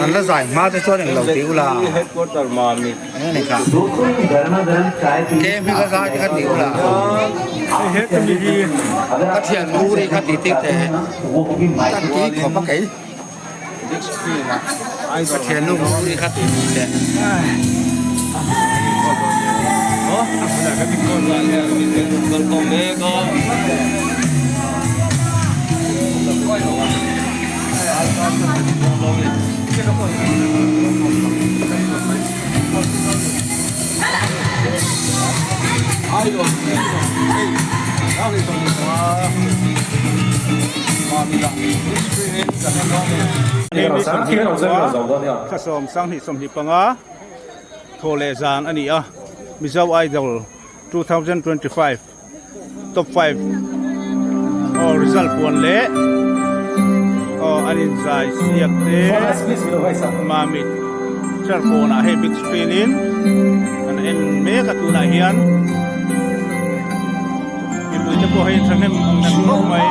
An la zai hma te chuan englo ti ula eng ni kha tlem hi ka zai te kha ti ula ka thian ngur hi kha ti tir teh ka tui khawp a kei ka thian nu ngur hi kha ti tir teh. Thla sawm sanghnih 25 thaw leh zan a ni a, Mizo Idol 2025 top 5 aw result puan leh aw an inzai siak te Mamit Cherkawn ah hei big screen in an en mek a tunah hian mipui te pawh hei thahnem ang reng khawp mai.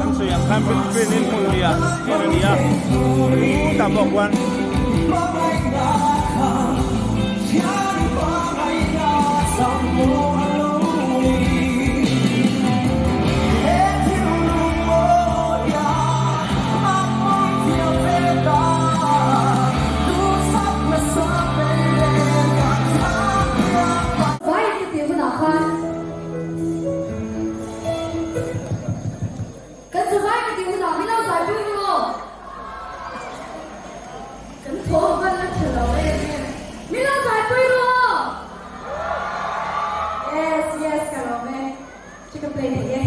Kan sawi ang khan big screen in hmun lian en a ni a, chutah pawh khuan Vai ka tih hunah khan Kan chu vai ka tih hunah min lo zai pui ru aw. Kan thaw hman a tha lo em em. Min lo zai pui ru aw. Yes, yes ka lawm e. Chu ka play thei e.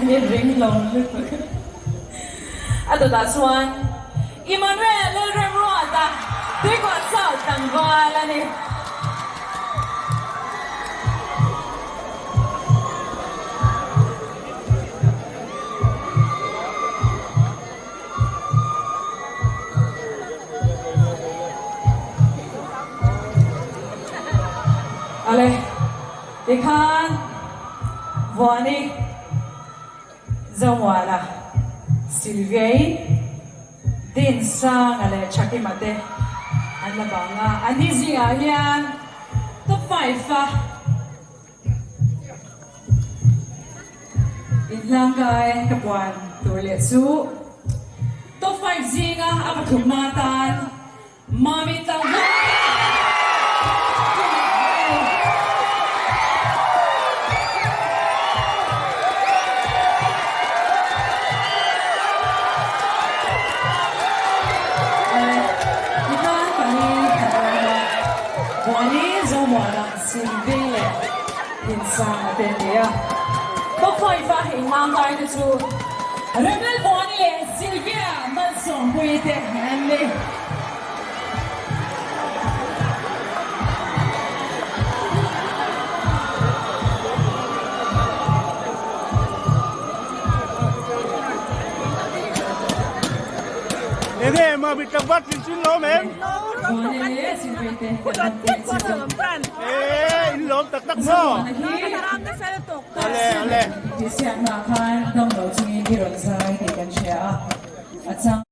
Ani ring lo lutuk. A dawtah chuan Emmanuel Lalremruata tuikuah chauh tlangval a ni. Ale, tikhan Vuani Zomuana, Sylvia-i, Dinsanga leh Thakima te an la bang a, an ni zingah hian top five a Inhlangkai ka puan tur leh chu top five zinga a pathumna atan Mami tlangval Silvei leh Dinsanga te an ni a. Top five a inhmangkai te chu Rebel Buani leh Sylvia Malsawmpuii te an ni. Enge mami tlangval tling chin lawm em? Buani leh Sylvia te an tih chi chu. Ee in lawm tak tak maw? Ale ale. Tihsiakna khan dam lo chungin i rawn zai tih kan hria a, a chang.